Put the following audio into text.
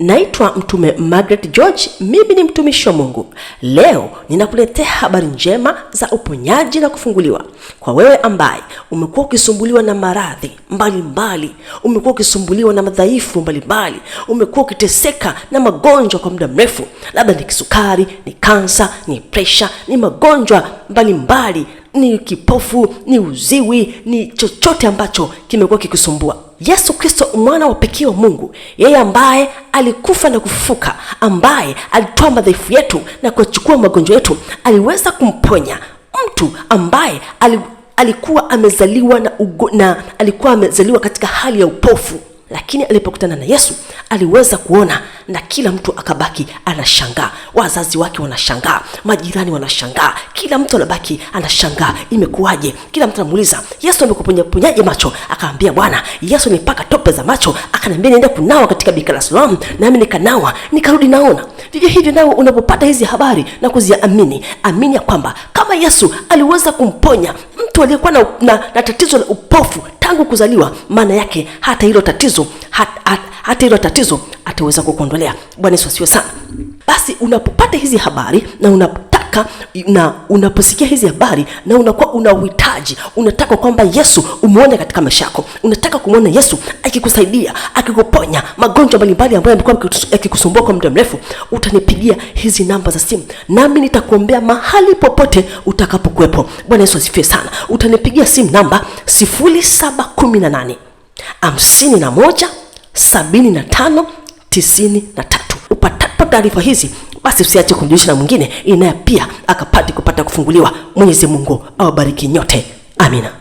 Naitwa Mtume Margaret George, mimi ni mtumishi wa Mungu. Leo ninakuletea habari njema za uponyaji na kufunguliwa kwa wewe ambaye umekuwa ukisumbuliwa na maradhi mbalimbali, umekuwa ukisumbuliwa na madhaifu mbalimbali, umekuwa ukiteseka na magonjwa kwa muda mrefu, labda ni kisukari, ni kansa, ni presha, ni magonjwa mbalimbali, ni kipofu, ni uziwi, ni chochote ambacho kimekuwa kikisumbua. Yesu Kristo mwana wa pekee wa Mungu, yeye ambaye alikufa na kufufuka, ambaye alitoa madhaifu yetu na kuchukua magonjwa yetu, aliweza kumponya mtu ambaye alikuwa amezaliwa na alikuwa amezaliwa katika hali ya upofu, lakini alipokutana na Yesu aliweza kuona, na kila mtu akabaki anashangaa. Wazazi wake wanashangaa, majirani wanashangaa, kila mtu anabaki anashangaa, imekuwaje? Kila mtu anamuuliza, Yesu amekuponya ponyaje macho? Akaambia, Bwana Yesu nipaka tope za macho, akaniambia niende kunawa katika birika la Siloamu, nami nikanawa, nikarudi naona. Vivyo hivyo nawe unapopata hizi habari na kuziamini, amini ya kwamba kama Yesu aliweza kumponya mtu aliyekuwa na tatizo la upofu tangu kuzaliwa, maana yake hata hilo tatizo hata hilo tatizo ataweza kukuondolea. Bwana Yesu asifiwe sana. Basi unapopata hizi habari na unataka na unaposikia hizi habari na unakuwa una uhitaji, unataka kwamba Yesu umuone katika maisha yako, unataka kumwona Yesu akikusaidia, akikuponya magonjwa mbalimbali ambayo yamekuwa yakikusumbua kwa muda mrefu, utanipigia hizi namba za simu nami nitakuombea mahali popote utakapokuwepo. Bwana Yesu asifiwe sana. Utanipigia simu namba 0718 51 75 93. Upatapo taarifa hizi basi usiache kumjulisha na mwingine, ili naye pia akapate kupata kufunguliwa. Mwenyezi Mungu awabariki nyote. Amina.